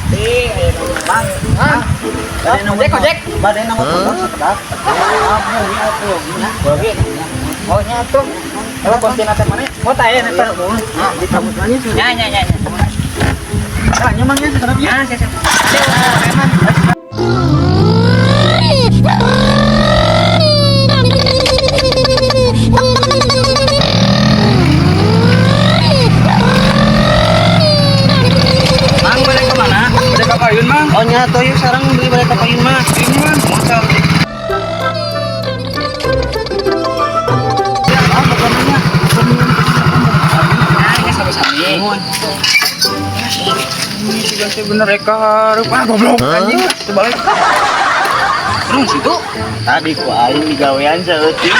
Ih, ayo dong, Bang. Hah? Bade nang Ojek, ojek. Bade nang motor sekedap. Ah, mau nya atuh nya. Oke. Oh, nya tuh. Kalau kunci teh mana? Oh, tah ya Iya, mau. Nah, di kamu nya sih. Nya nya nya. Ah, nya mang nya sekedap Ya, nya. siap siap. Siap, preman. Mang, balik ke mana? Bade ka payun, Mang. Oh nya atuh yuk sareng beli bade ka payun mah. Ini, Mang. Motor. Ah, makanannya. Nah, ini sami-sami. Nuhun. Ini sih bener rek hareup. Ah, goblok anjing. Terbalik. Terus situ. Tadi ku aing digawean saeutik.